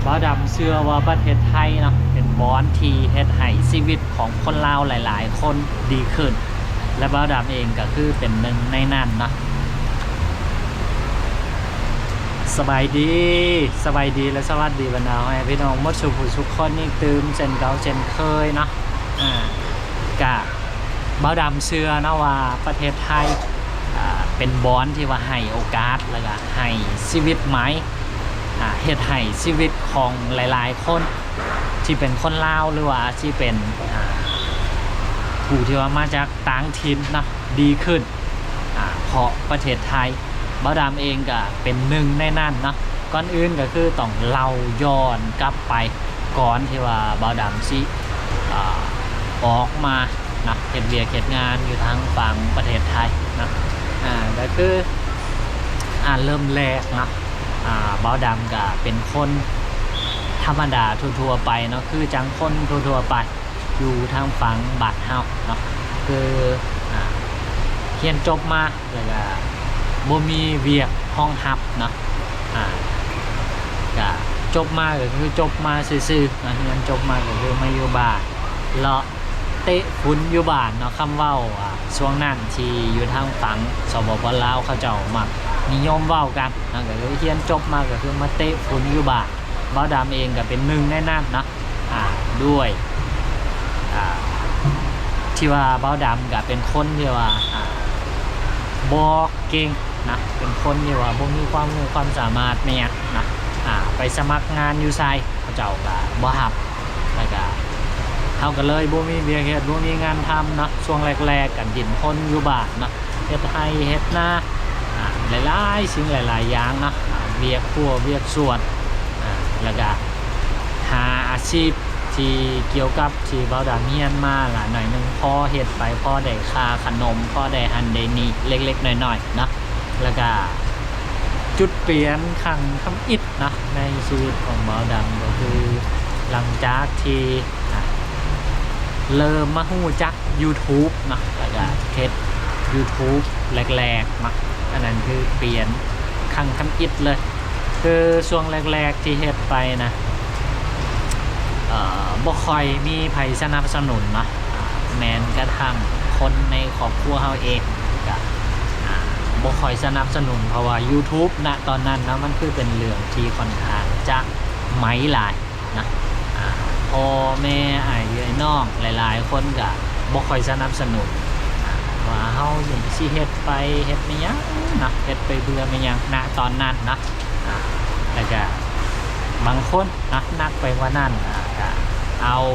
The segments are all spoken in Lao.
ບ່າວດຳເຊື່ອວ່າປະເທດໄທເນາະ ເປັນບ່ອນທີ່ເຮັດໃຫ້ຊີວິດຂອງຄົນລາວຫຼາຍໆຄົນດີຂຶ້ນ ແລະ ບ່າວດຳເອງກໍຄືເປັນໜຶ່ງໃນນັ້ນເນາະ. ສະບາຍດີ ສະບາຍດີ ແລະ ສະຫວັດດີບັນດາພໍ່ແມ່ພີ່ນ້ອງໝົດສູ່ຜູ້ສູ່ຄົນອີກຕື່ມເຊັ່ນເກົ່າເຊັ່ນເຄີຍເນາະ. ອາ ກະ ບ່າວດຳເຊື່ອເນາະວ່າປະເທດໄທ ອາ ເປັນບ່ອນທີ່ວ່າໃຫ້ໂອກາດ ແລ້ວກະໃຫ້ຊີວິດໃໝ່ ອາ ເຮັດໃຫ້ຊີວິດຂອງຫຼາຍໆຄົນທີ່ເປັນຄົນລາວ ຫຼືວ່າອາດຊິເປັນ ອາ ຜູ້ທີ່ວ່າມາຈາກຕ່າງຖິ່ນເນາະ ດີຂຶ້ນ ອາ ເພາະປະເທດໄທ. ບ່າວດຳເອງກະເປັນໜຶ່ງໃນນັ້ນເນາະ. ກ່ອນອື່ນກໍຄືຕ້ອງເລົ່າຍ້ອນກັບໄປ ກ່ອນທີ່ວ່າບ່າວດຳຊິ ອາ ອອກມາເນາະ ເຮັດວຽກເຮັດງານຢູ່ທາງຝັ່ງປະເທດໄທເນາະ. ອາ ກໍຄື ອາ ເລີ່ມແລກເນາະ ອາ ບ່າວດຳກະເປັນຄົນທຳມະດາທົ່ວໆໄປເນາະ ຄືຈັ່ງຄົນທົ່ວໆໄປ ຢູ່ທາງຝັ່ງບ້ານເຮົາເນາະ ຄື ອາ ຮຽນຈົບມາ ແລ້ວກະບໍ່ມີວຽກຮອງຮັບເນາະ. ອາ ກະຈົບມາກໍຄືຈົບມາຊື່ໆເນາະ ຮຽນຈົບມາກໍຄືມາຢູ່ບ້ານ ເລາະເຕະຝຸ່ນຢູ່ບ້ານເນາະ. ຄຳເວົ້າ ອາ ຊ່ວງນັ້ນທີ່ຢູ່ທາງຝັ່ງ ສປປ ລາວ ເຂົາເຈົ້າມັກນິຍົມເວົ້າກັນເນາະ ກໍຄືຮຽນຈົບມາກໍຄືມາເຕະຝຸ່ນຢູ່ບ້ານ. ບ່າວດຳເອງກໍເປັນໜຶ່ງໃນນັ້ນເນາະ ອາ ດ້ວຍ ອາ ທີ່ວ່າບ່າວດຳກໍເປັນຄົນທີ່ວ່າ ອາ ບໍ່ເກັ່ງນະ ເປັນຄົນທີ່ວ່າບໍ່ມີຄວາມຮູ້ຄວາມສາມາດແມ່ນຫຍັງນະ ອາ ໄປສະໝັກງານຢູ່ໃສ ເຂົາເຈົ້າກໍບໍ່ຮັບ ແລ້ວກໍເຮົາກໍເລີຍບໍ່ມີວຽກເຮັດ ບໍ່ມີງານທຳເນາະ. ຊ່ວງແລກໆກໍດິ້ນຮົນຢູ່ບ້ານເນາະ ເຮັດໄຮ່ເຮັດນາ ອາ ຫຼາຍໆສິ່ງຫຼາຍໆຢ່າງເນາະ ອາ ວຽກຄົວວຽກສວນ ອາ ແລ້ວກະຫາອາຊີບທີ່ກ່ຽວກັບທີ່ບ່າວດຳຮຽນມາລະໜ້ອຍໜຶ່ງ ພໍເຮັດໄປ ພໍໄດ້ຄ່າຂະໜົມ ພໍໄດ້ຫັ້ນໄດ້ນີ້ເລັກໆນ້ອຍໆເນາະ. ແລ້ວກະຈຸດປ່ຽນຄັ້ງທຳອິດເນາະ ໃນຊີວິດຂອງບ່າວດຳ ກໍຄືຫຼັງຈາກທີ່ ອາ ເລີ່ມມາຮູ້ຈັກ YouTube ເນາະ ແລ້ວກະເຮັດ YouTube ແລກໆເນາະ ອັນນັ້ນຄືປ່ຽນຄັ້ງທຳອິດເລີຍ. ຄືຊ່ວງແລກໆທີ່ເຮັດໄປນະ ເອີ ບໍ່ຄ່ອຍມີໃຜສະໜັບສະໜູນເນາະ ແມ່ນກະທັ່ງຄົນໃນຄອບຄົວເຮົາເອງກະ ອາ ບໍ່ຄ່ອຍສະໜັບສະໜູນ ເພາະວ່າ YouTube ນະຕອນນັ້ນເນາະ ມັນຄືເປັນເລື່ອງທີ່ຂ້ອນຂ້າງຈະໃໝ່ຫຼາຍ ນະ ອາ ພໍ່ແມ່ ອ້າຍເອື້ອຍນ້ອງຫຼາຍໆຄົນກະບໍ່ຄ່ອຍສະໜັບສະໜູນ ອາ ວ່າເຮົານີ້ຊິເຮັດໄປເຮັດແມ່ນຫຍັງນະ ເຮັດໄປເພື່ອແມ່ນຫຍັງ ນະຕອນນັ້ນນະ. ອາ ແລ້ວກະບາງຄົນນະ ໜັກໄປກວ່ານັ້ນ ອາ ກະເອົາ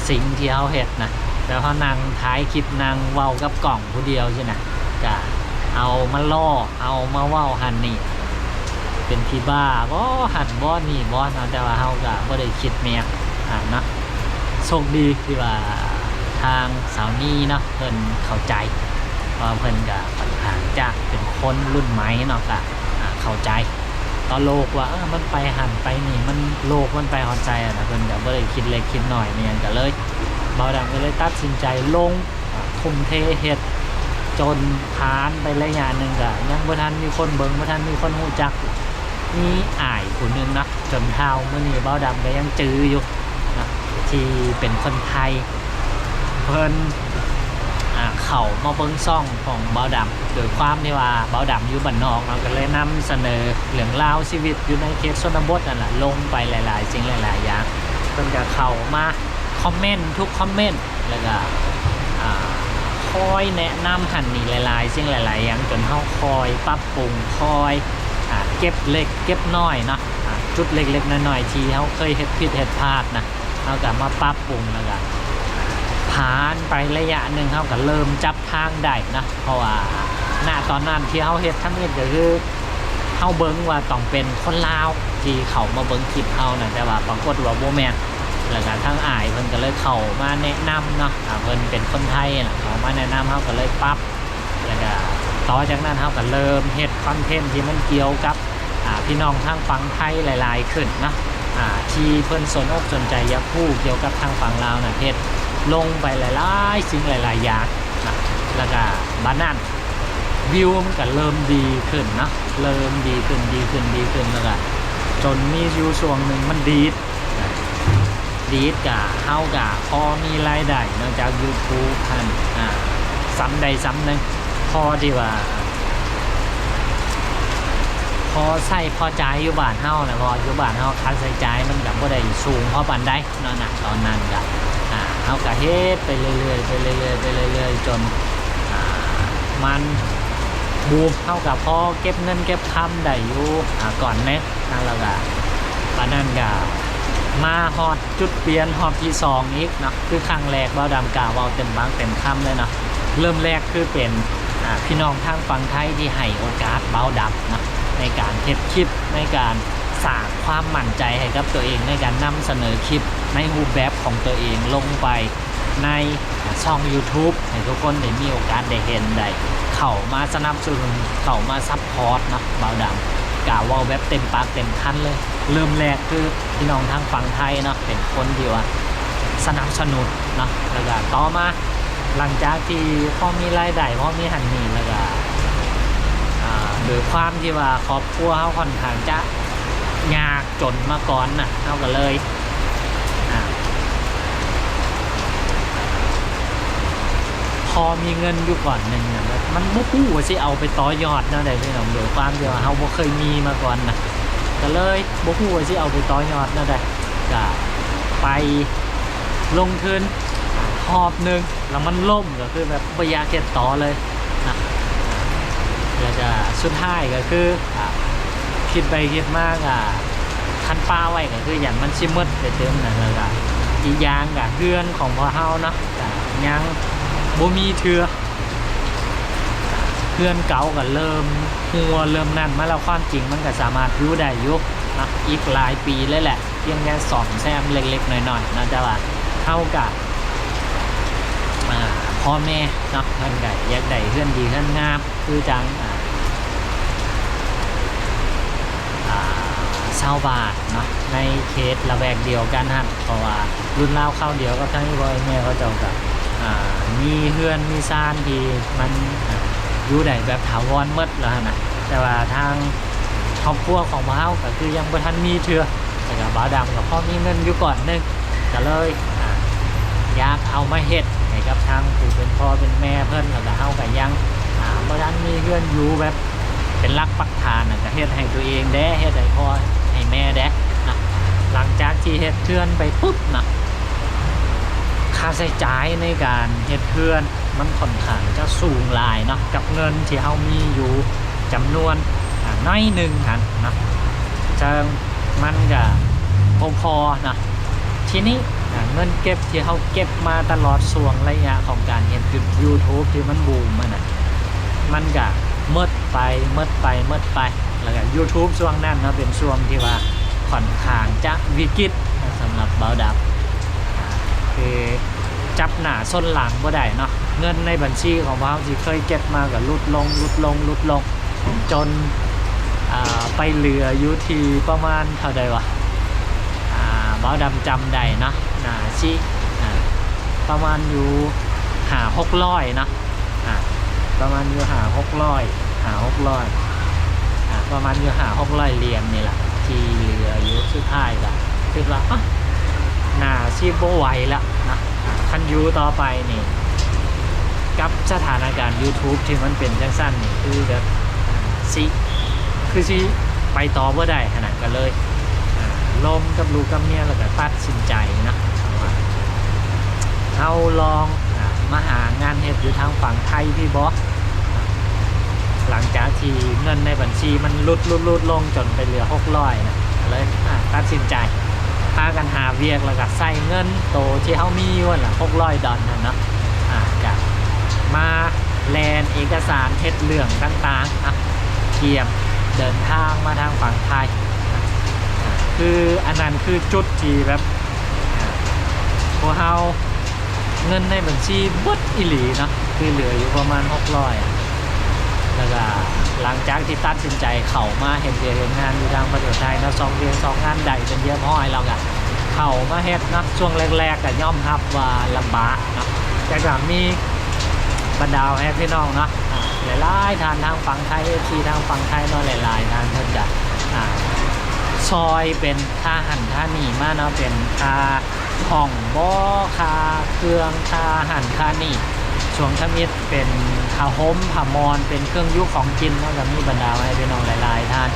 ສິ່ງທີ່ເຮົາເຮັດນະ ແບບເຮົານັ່ງຖ່າຍຄລິບ ນັ່ງເວົ້າກັບກ້ອງຜູ້ດຽວຊີ້ນະ ກະເອົາມາລໍ້ ເອົາມາເວົ້າຫັ້ນນີ້ ເປັນຜີບ້າບໍ ຫັ້ນບໍ ນີ້ບໍເນາະ ແຕ່ວ່າເຮົາກະບໍ່ໄດ້ຄິດແມ່ນຫຍັງເນາະ. ໂຊກດີທີ່ວ່າທາງສາວນີເນາະ ເພິ່ນເຂົ້າໃຈ ເພາະວ່າເພິ່ນກະຂ້ອນຂ້າງຈະເປັນຄົນລຸ້ນໃໝ່ເນາະ ກະ ອາ ເຂົ້າໃຈຕໍ່ໂລກວ່າ ເອີ ມັນໄປຫັ້ນໄປນີ້ ມັນ ໂລກມັນໄປຮອດໃສຫັ້ນນະ ເພິ່ນກະບໍ່ໄດ້ຄິດເລັກຄິດນ້ອຍແມ່ນຫຍັງ ກະເລີຍ ບ່າວດຳກໍເລີຍຕັດສິນໃຈລົງ ອາ ທຸ່ມເທເຮັດ ຈົນຜ່ານໄປໄລຍະໜຶ່ງ ກະຍັງບໍ່ທັນມີຄົນເບິ່ງ ບໍ່ທັນມີຄົນຮູ້ຈັກ. ມີອ້າຍຜູ້ໜຶ່ງເນາະ ຈົນເທົ່າມື້ນີ້ບ່າວດຳກໍຍັງຈື່ຢູ່ເນາະ ທີ່ເປັນຄົນໄທ ເພິ່ນ ອາ ເຂົ້າມາເບິ່ງຊ່ອງຂອງບ່າວດຳ ໂດຍຄວາມທີ່ວ່າບ່າວດຳຢູ່ບ້ານນອກເນາະ ກໍເລີຍນຳສະເໜີເລື່ອງລາວຊີວິດຢູ່ໃນເຂດຊົນນະບົດນັ້ນລະ ລົງໄປຫຼາຍໆສິ່ງຫຼາຍໆຢ່າງ ເພິ່ນກໍເຂົ້າມາຄອມເມັນທຸກຄອມເມັນ ແລ້ວກໍ ອາ ຄອຍແນະນຳຫັ້ນນີ້ຫຼາຍໆສິ່ງຫຼາຍໆຢ່າງ ຈົນເຮົາຄອຍປັບປຸງ ຄອຍ ອາ ເກັບເລັກເກັບນ້ອຍເນາະ ອາ ຈຸດເລັກໆນ້ອຍໆທີ່ເຮົາເຄີຍເຮັດຜິດເຮັດພາດນະ ເຮົາກໍມາປັບປຸງ ແລ້ວກໍຜ່ານໄປໄລຍະໜຶ່ງ ເຮົາກໍເລີ່ມຈັບທາງໄດ້ເນາະ ເພາະວ່າ ນະ ຕອນນັ້ນທີ່ເຮົາເຮັດທຳອິດກໍຄື ເຮົາເບິ່ງວ່າຕ້ອງເປັນຄົນລາວທີ່ເຂົ້າມາເບິ່ງຄລິບເຮົານະ ແຕ່ວ່າປາກົດວ່າບໍ່ແມ່ນ ແລ້ວກະທາງອ້າຍເພິ່ນກໍເລີຍເຂົ້າມາແນະນຳເນາະ ອາ ເພິ່ນເປັນຄົນໄທນະ ເຂົ້າມາແນະນຳ ເຮົາກໍເລີຍປັບ ແລ້ວກະຕໍ່ຈາກນັ້ນເຮົາກໍເລີ່ມເຮັດຄອນເທັນທີ່ມັນກ່ຽວກັບ ອາ ພີ່ນ້ອງທາງຝັ່ງໄທຫຼາຍໆຂຶ້ນເນາະ ອາ ທີ່ເພິ່ນສົນອົກສົນໃຈຢາກຮູ້ກ່ຽວກັບທາງຝັ່ງລາວນະ ເຮັດລົງໄປຫຼາຍໆສິ່ງຫຼາຍໆຢ່າງນະ ແລ້ວກະບາດນັ້ນ ວິວມັນກະເລີ່ມດີຂຶ້ນເນາະ ເລີ່ມດີຂຶ້ນ ດີຂຶ້ນ ດີຂຶ້ນ ແລ້ວກະ ຈົນມີຢູ່ຊ່ວງໜຶ່ງມັນດີດ ດີດກະ ເຮົາກະພໍມີລາຍໄດ້ເນາະ ຈາກຢູທູບຫັ້ນ ອາ ສ່ຳໃດສ່ຳໜຶ່ງ ພໍທີ່ວ່າ ພໍໃຊ້ພໍຈ່າຍຢູ່ບ້ານເຮົານະ ເພາະວ່າຢູ່ບ້ານເຮົາຄ່າໃຊ້ຈ່າຍມັນກະບໍ່ໄດ້ສູງພໍປານໃດເນາະນະ ຕອນນັ້ນກະ ອາ ເຮົາກະເຮັດໄປເລື້ອຍໆ ໄປເລື້ອຍໆ ໄປເລື້ອຍໆ ຈົນ ອາ ມັນບູມ ເຮົາກະພໍເກັບເງິນເກັບຄຳໄດ້ຢູ່ ອາ ກ່ອນໜຶ່ງ ແລ້ວກະ ບາດນັ້ນກະມາຮອດຈຸດປ່ຽນຮອບທີສອງອີກເນາະ ຄືຄັ້ງແລກບ່າວດຳກ້າເວົ້າເຕັມປາກເຕັມຄຳເລີຍເນາະ ເລີ່ມແລກຄືເປັນ ອາ ພີ່ນ້ອງທາງຝັ່ງໄທທີ່ໃຫ້ໂອກາດບ່າວດຳເນາະ ໃນການເຮັດຄລິບ ໃນການສ້າງຄວາມໝັ້ນໃຈໃຫ້ກັບຕົວເອງ ໃນການນຳສະເໜີຄລິບໃນຮູບແບບຂອງຕົວເອງລົງໄປ ໃນ ອາ ຊ່ອງຢູທູບ ໃຫ້ທຸກຄົນໄດ້ມີໂອກາດໄດ້ເຫັນ ໄດ້ເຂົ້າມາສະໜັບສະໜູນ ເຂົ້າມາຊັບພອດເນາະ ບ່າວດຳກ້າເວົ້າແບບເຕັມປາກເຕັມຄຳເລີຍ ເລີ່ມແລກຄືພີ່ນ້ອງທາງຝັ່ງໄທເນາະ ເປັນຄົນທີ່ວ່າສະໜັບສະໜູນເນາະ ແລ້ວກະຕໍ່ມາ ຫຼັງຈາກທີ່ພໍມີລາຍໄດ້ ພໍມີຫັ້ນນີ້ແລ້ວກະ ອາ ໂດຍຄວາມທີ່ວ່າຄອບຄົວເຮົາຂ້ອນຂ້າງຈະຍາກ ຈົນມາກ່ອນນະ ເຮົາກໍເລີຍ ອາ ພໍມີເງິນຢູ່ກ້ອນໜຶ່ງນະ ແບບມັນບໍ່ຮູ້ວ່າຊິເອົາໄປຕໍ່ຍອດແນວໃດເລີຍເນາະ ໂດຍຄວາມທີ່ວ່າເຮົາບໍ່ເຄີຍມີມາກ່ອນນະ ກໍເລີຍບໍ່ຮູ້ວ່າຊິເອົາໄປຕໍ່ຍອດແນວໃດ ກະໄປລົງທຶນ ອາ ຮອບໜຶ່ງ ແລ້ວມັນລົ້ມ ກໍຄືແບບບໍ່ຢາກເຮັດຕໍ່ເລີຍນະ ແລ້ວກະສຸດທ້າຍກໍຄື ອາ ຄິດໄປຄິດມາກະ ຄັນປະໄວ້ກໍຄືຢ້ານມັນຊິໝົດໄປຕື່ມນະ ແລ້ວກະອີກຢ່າງກະເຮືອນຂອງພວກເຮົາເນາະ ກະຍັງບໍ່ມີເທື່ອ ເຮືອນເກົ່າກໍເລີ່ມຮົ່ວເລີ່ມນັ້ນມາແລ້ວ ຄວາມຈິງມັນກໍສາມາດຢູ່ໄດ້ຢູ່ເນາະ ອີກຫຼາຍປີເລີຍແຫຼະ ພຽງແຕ່ສ້ອມແຊມເລັກໆນ້ອຍໆເນາະ ແຕ່ວ່າເຮົາກະ ອາ ພໍ່ແມ່ເນາະ ເພິ່ນກໍຢາກໄດ້ເຮືອນດີເຮືອນງາມ ຄືຈັ່ງ ອາ ອາ ຊາວບ້ານເນາະ ໃນເຂດລະແວກດຽວກັນຫັ້ນ ເພາະວ່າລຸ້ນລາວຄາວດຽວກັບທາງອີ່ພໍ່ອີ່ແມ່ເຂົາເຈົ້າກໍ ອາ ມີເຮືອນມີຊານທີ່ມັນ ອາ ຢູ່ໄດ້ແບບຖາວອນໝົດແລ້ວຫັ້ນນະ ແຕ່ວ່າທາງຄອບຄົວຂອງພວກເຮົາກໍຄືຍັງບໍ່ທັນມີເທື່ອ ແລ້ວກໍບ່າວດຳກໍພໍມີເງິນຢູ່ກ້ອນໜຶ່ງ ກໍເລີຍ ອາ ຢາກເອົາມາເຮັດໃຫ້ກັບທາງຜູ້ເປັນພໍ່ເປັນແມ່ເພິ່ນ ແລ້ວກໍເຮົາກໍຍັງ ອາ ບໍ່ທັນມີເຮືອນຢູ່ແບບເປັນຫຼັກປັກຖານນະ ກໍເຮັດໃຫ້ຕົວເອງແດ່ ເຮັດໃຫ້ພໍ່ໃຫ້ແມ່ແດ່ນະ. ຫຼັງຈາກທີ່ເຮັດເຮືອນໄປປຶບນະ ຄ່າໃຊ້ຈ່າຍໃນການເຮັດເຮືອນມັນຂ້ອນຂ້າງຈະສູງຫຼາຍເນາະ ກັບເງິນທີ່ເຮົາມີຢູ່ຈຳນວນ ອາ ໜ້ອຍໜຶ່ງຫັ້ນເນາະ ເຊິ່ງ ມັນກະບໍ່ພໍນະ. ທີນີ້ ອາ ເງິນເກັບທີ່ເຮົາເກັບມາຕະຫຼອດຊ່ວງໄລຍະຂອງການເຮັດຢູທູບທີ່ມັນບູມຫັ້ນນະ ມັນກະໝົດໄປ ໝົດໄປ ໝົດໄປ. ແລ້ວກະຢູທູບຊ່ວງນັ້ນເນາະ ເປັນຊ່ວງທີ່ວ່າຂ້ອນຂ້າງຈະວິກິດນະ ສຳລັບບ່າວດຳ ອາ ຄືຈັບໜ້າຊົນຫຼັງບໍ່ໄດ້ເນາະ. ເງິນໃນບັນຊີຂອງພວກເຮົາທີ່ເຄີຍເກັບມາກະຫຼຸດລົງ ຫຼຸດລົງ ຫຼຸດລົງ. ຈົນ ອາ ໄປເຫຼືອຢູ່ທີ່ປະມານເທົ່າໃດວະ ອາ ບ່າວດຳຈຳໄດ້ເນາະ ໜ້າຊິ ອາ ປະມານຢູ່ຫ້າຫົກຮ້ອຍເນາະ ອາ ປະມານຢູ່ຫ້າຫົກຮ້ອຍ ຫ້າຫົກຮ້ອຍ ອາ ປະມານຢູ່ຫ້າຫົກຮ້ອຍຫຼຽນນີ້ລະ ທີ່ເຫຼືອຢູ່. ສຸດທ້າຍກະຄິດວ່າ ອະ ໜ້າຊິບໍ່ໄຫວລະນະ ຄັນຢູ່ຕໍ່ໄປນີ້ ກັບສະຖານະການຢູທູບທີ່ມັນເປັນຈັ່ງຊັ້ນນີ້ ຄືແບບ ຊິ ຄືຊິໄປຕໍ່ບໍ່ໄດ້ຫັ້ນນະ. ກໍເລີຍ ອາ ລົມກັບລູກກັບເມຍ ແລ້ວກໍຕັດສິນໃຈເນາະ ວ່າເຮົາລອງ ອາ ມາຫາງານເຮັດຢູ່ທາງຝັ່ງໄທພີ້ບໍ. ຫຼັງຈາກທີ່ເງິນໃນບັນຊີມັນຫຼຸດ ຫຼຸດ ຫຼຸດລົງຈົນໄປເຫຼືອຫົກຮ້ອຍນະ ກໍເລີຍ ອາ ຕັດສິນໃຈ ພາກັນຫາວຽກ ແລ້ວກໍໃຊ້ເງິນໂຕທີ່ເຮົາມີຢູ່ຫັ້ນລະ ຫົກຮ້ອຍດອນຫັ້ນເນາະ ອາ ກະມາແລ່ນເອກະສານເຮັດເລື່ອງຕ່າງໆ ອະ ກຽມເດີນທາງມາທາງຝັ່ງໄທ. ຄືອັນນັ້ນຄືຈຸດທີ່ແບບ ອາ ພວກເຮົາ ເງິນໃນບັນຊີເບິດອີ່ຫຼີເນາະ ຄືເຫຼືອຢູ່ປະມານຫົກຮ້ອຍ. ແລ້ວກະຫຼັງຈາກທີ່ຕັດສິນໃຈເຂົ້າມາເຮັດວຽກເຮັດງານຢູ່ທາງປະເທດໄທເນາະ ຊອກວຽກຊອກງານໄດ້ເປັນທີ່ຮຽບຮ້ອຍ ແລ້ວກະເຂົ້າມາເຮັດເນາະ. ຊ່ວງແລກໆກະຍອມຮັບວ່າລຳບາກເນາະ ແຕ່ກະມີບັນດາແມ່ພີ່ນ້ອງເນາະ ອາ ຫຼາຍໆທ່ານທາງຝັ່ງໄທ ເອັຟຊີທາງຝັ່ງໄທເນາະ ຫຼາຍໆທ່ານເພິ່ນກະ ອາ ຊ່ອຍເປັນຄ່າຫັ້ນຄ່ານີ້ມາເນາະ ເປັນຄ່າຫ້ອງບໍ ຄ່າເຄື່ອງ ຄ່າຫັ້ນຄ່ານີ້ ຊ່ວງທຳອິດເປັນຜ້າຫົ່ມຜ້າໝອນ ເປັນເຄື່ອງຢູ່ຂອງກິນເນາະ ກໍມີບັນດາພີ່ນ້ອງຫຼາຍໆທ່ານ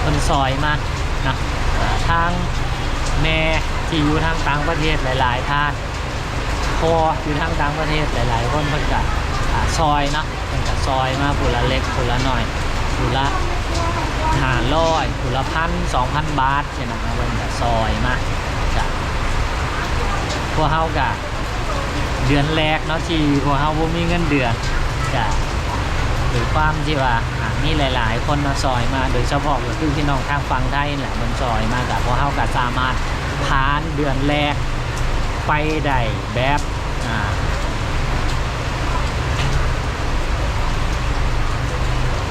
ເພິ່ນຊ່ອຍມາເນາະ ອ່າ ທາງແມ່ທີ່ຢູ່ທາງຕ່າງປະເທດຫຼາຍໆທ່ານ ພໍ່ຢູ່ທາງຕ່າງປະເທດຫຼາຍໆຄົນເພິ່ນກະ ອ່າ ຊ່ອຍເນາະ ເພິ່ນກະຊ່ອຍມາຜູ້ລະເລັກຜູ້ລະໜ້ອຍ ຜູ້ລະຫ້າຮ້ອຍ ຜູ້ລະພັນ ສອງພັນບາດ ຊີ້ນະ ເພິ່ນກະຊ່ອຍມາ ກະ ພວກເຮົາກະ ເດືອນແລກເນາະ ທີ່ພວກເຮົາບໍ່ມີເງິນເດືອນ ກະ ດ້ວຍຄວາມທີ່ວ່າ ອ່າ ມີຫຼາຍໆຄົນມາຊ່ອຍມາ ໂດຍສະເພາະກໍຄືພີ່ນ້ອງທາງຝັ່ງໄທນີ້ແຫຼະ ເພິ່ນຊ່ອຍມາ ກະ ພວກເຮົາກະສາມາດຜ່ານເດືອນແລກໄປໄດ້ແບບ ອ່າ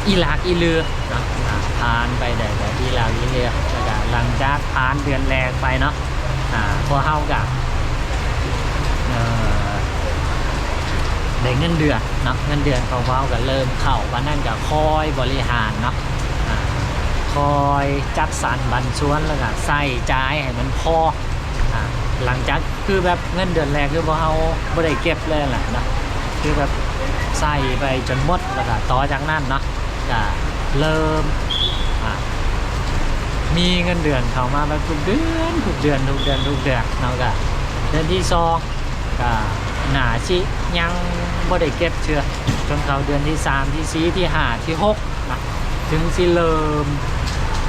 ອີ່ຫຼາກອີ່ເຫຼືອເນາະ ອ່າ ຜ່ານໄປໄດ້ແບບອີ່ຫຼາກອີ່ເຫຼືອ ແລ້ວກະຫຼັງຈາກຜ່ານເດືອນແລກໄປເນາະ ອ່າ ພວກເຮົາກະ ເອີ ໄດ້ເງິນເດືອນເນາະ ເງິນເດືອນຂອງພວກເຮົາກະເລີ່ມເຂົ້າ ບາດນັ້ນກະຄ່ອຍບໍລິຫານເນາະ ອ່າ ຄ່ອຍຈັດສັນບັນສ່ວນ ແລ້ວກະໃຊ້ຈ່າຍໃຫ້ມັນພໍ ອ່າ ຫຼັງຈາກ ຄືແບບເງິນເດືອນແລກຄືພວກເຮົາບໍ່ໄດ້ເກັບເລີຍຫັ້ນແຫຼະເນາະ ຄືແບບໃຊ້ໄປຈົນໝົດ ແລ້ວກະຕໍ່ຈາກນັ້ນເນາະ ກະເລີ່ມ ອ່າ ມີເງິນເດືອນເຂົ້າມາແບບທຸກເດືອນ ທຸກເດືອນ ທຸກເດືອນ ທຸກເດືອນເນາະ ກະເດືອນທີສອງ ກະໜ້າຊິຍັງບໍ່ໄດ້ເກັບເທື່ອ ຈົນເຂົ້າເດືອນທີສາມ ທີສີ່ ທີຫ້າ ທີຫົກ ນະ ເຖິງຊິເລີ່ມ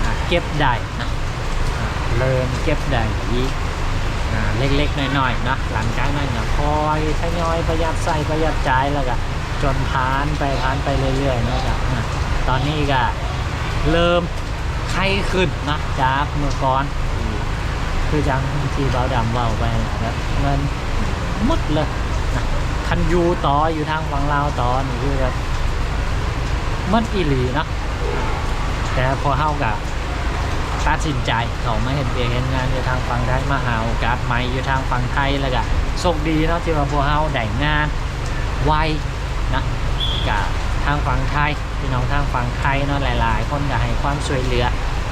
ອ່າ ເກັບໄດ້ນະ ອ່າ ເລີ່ມເກັບໄດ້ອີກ ອ່າ ເລັກໆນ້ອຍໆເນາະ ຫຼັງຈາກນັ້ນກໍຄ່ອຍທະຍອຍປະຢັດໃຊ້ປະຢັດຈ່າຍ ແລ້ວກໍຈົນຜ່ານໄປ ຜ່ານໄປເລື້ອຍໆເນາະ ກໍ ອ່າ ຕອນນີ້ກໍເລີ່ມໄຄຂຶ້ນເນາະ ຈາກເມື່ອກ່ອນ ຄື ຄືຈັ່ງທີ່ບ່າວດຳເວົ້າໄປຫັ້ນແຫຼະ ແບບເງິນ ໝົດເລີຍນະ ຄັນຢູ່ຕໍ່ ຢູ່ທາງຝັ່ງລາວຕໍ່ນີ້ຄືແບບໝົດອີ່ຫຼີເນາະ ແຕ່ພວກເຮົາກະຕັດສິນໃຈເຂົ້າມາເຮັດວຽກເຮັດງານຢູ່ທາງຝັ່ງໄທ ມາຫາໂອກາດໃໝ່ຢູ່ທາງຝັ່ງໄທ ແລ້ວກະໂຊກດີເນາະ ທີ່ວ່າພວກເຮົາໄດ້ງານໄວນະ ກະທາງຝັ່ງໄທ ພີ່ນ້ອງທາງຝັ່ງໄທເນາະ ຫຼາຍໆຄົນກໍໃຫ້ຄວາມຊ່ວຍເຫຼືອ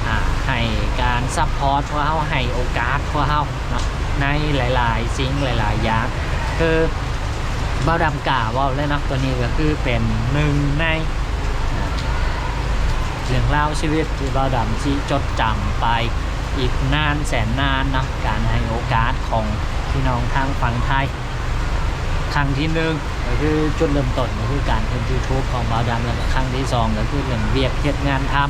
ອ່າ ໃຫ້ການຊັບພອດພວກເຮົາ ໃຫ້ໂອກາດພວກເຮົາເນາະ ໃນຫຼາຍໆສິ່ງຫຼາຍໆຢ່າງ ຄືບ່າວດຳກ້າເວົ້າເລີຍເນາະ ຕົວນີ້ກໍຄືເປັນໜຶ່ງໃນ ອ່າ ເລື່ອງລາວຊີວິດທີ່ບ່າວດຳຊິຈົດຈຳໄປອີກນານແສນນານເນາະ ການໃຫ້ໂອກາດຂອງພີ່ນ້ອງທາງຝັ່ງໄທ. ຄັ້ງທີໜຶ່ງກໍຄືຈຸດເລີ່ມຕົ້ນ ກໍຄືການເຮັດ YouTube ຂອງບ່າວດຳ ແລ້ວກໍຄັ້ງທີສອງກໍຄືເລື່ອງວຽກເຮັດງານທຳ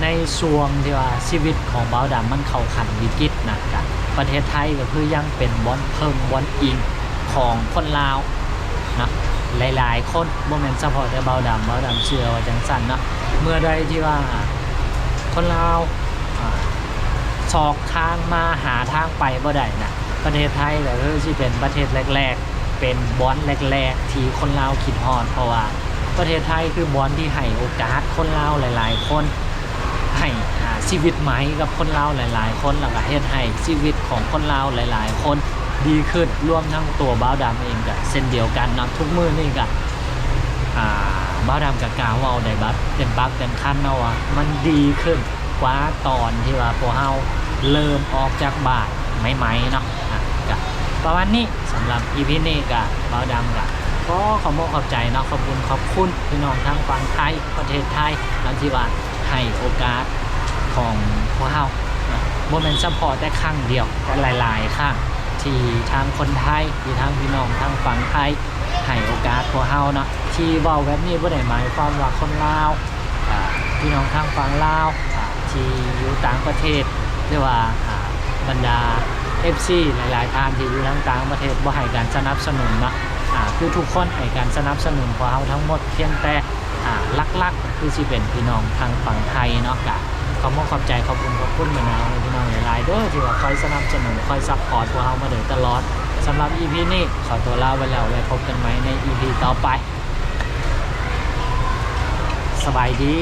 ໃນຊ່ວງທີ່ວ່າຊີວິດຂອງບ່າວດຳມັນເຂົ້າຂັ້ນວິກິດນະ ກະປະເທດໄທກໍຄືຍັງເປັນບ່ອນເພິ່ງບ່ອນອີງຂອງຄົນລາວນະ ຫຼາຍໆຄົນ ບໍ່ແມ່ນສະເພາະແຕ່ບ່າວດຳ ບ່າວດຳເຊື່ອວ່າຈັ່ງຊັ້ນເນາະ ເມື່ອໃດທີ່ວ່າຄົນລາວ ອ່າ ຊອກທາງມາຫາທາງໄປບໍ່ໄດ້ນະ ປະເທດໄທກໍຄືຊິເປັນປະເທດແລກໆ ເປັນບ່ອນແລກໆທີ່ຄົນລາວຄິດຮອດ ເພາະວ່າປະເທດໄທຄືບ່ອນທີ່ໃຫ້ໂອກາດຄົນລາວຫຼາຍໆຄົນ ໃຫ້ ອ່າ ຊີວິດໃໝ່ກັບຄົນລາວຫຼາຍໆຄົນ ແລ້ວກໍເຮັດໃຫ້ຊີວິດຂອງຄົນລາວຫຼາຍໆຄົນດີຂຶ້ນ ລວມທັງຕົວບ່າວດຳເອງກໍເຊັ່ນດຽວກັນເນາະ ທຸກມື້ນີ້ກໍ ອ່າ ບ່າວດຳກໍກ້າເວົ້າໄດ້ແບບເຕັມປາກເຕັມຄຳເນາະວ່າມັນດີຂຶ້ນ ກວ່າຕອນທີ່ວ່າພວກເຮົາເລີ່ມອອກຈາກບ້ານໃໝ່ໆເນາະ ອ່ະ ກະປະມານນີ້ ສຳລັບອີພີນີ້ກະບ່າວດຳກະຂໍຂອບອົກຂອບໃຈເນາະ ຂອບຄຸນຂອບຄຸນພີ່ນ້ອງທາງຝັ່ງໄທ ປະເທດໄທເນາະ ທີ່ວ່າໃຫ້ໂອກາດຂອງພວກເຮົາເນາະ ບໍ່ແມ່ນສະເພາະແຕ່ຄັ້ງດຽວ ແຕ່ຫຼາຍໆຄັ້ງ ທີ່ທາງຄົນໄທ ທີ່ທາງພີ່ນ້ອງທາງຝັ່ງໄທ ໃຫ້ໂອກາດພວກເຮົາເນາະ ທີ່ເວົ້າແບບນີ້ບໍ່ໄດ້ໝາຍຄວາມວ່າຄົນລາວ ອ່າ ພີ່ນ້ອງທາງຝັ່ງລາວ ອ່າ ທີ່ຢູ່ຕ່າງປະເທດ ຫຼືວ່າ ອ່າ ບັນດາເອັຟຊີຫຼາຍໆທ່ານທີ່ຢູ່ທາງຕ່າງປະເທດບໍ່ໃຫ້ການສະໜັບສະໜູນເນາະ ອ່າ ຄືທຸກຄົນໃຫ້ການສະໜັບສະໜູນພວກເຮົາທັງໝົດ ພຽງແຕ່ ອ່າ ຫຼັກໆກໍຄືຊິເປັນພີ່ນ້ອງທາງຝັ່ງໄທເນາະ ກະ ຂອບອົກຂອບໃຈ ຂອບບຸນຂອບຄຸນບັນດາພໍ່ແມ່ພີ່ນ້ອງຫຼາຍໆເດີ ທີ່ວ່າຄອຍສະໜັບສະໜູນ ຄອຍຊັບພອດພວກເຮົາມາໂດຍຕະຫຼອດ. ສຳລັບອີພີນີ້ ຂໍຕົວລາໄປແລ້ວ ໄວ້ພົບກັນໃໝ່ໃນອີພີຕໍ່ໄປ. ສະບາຍດີ.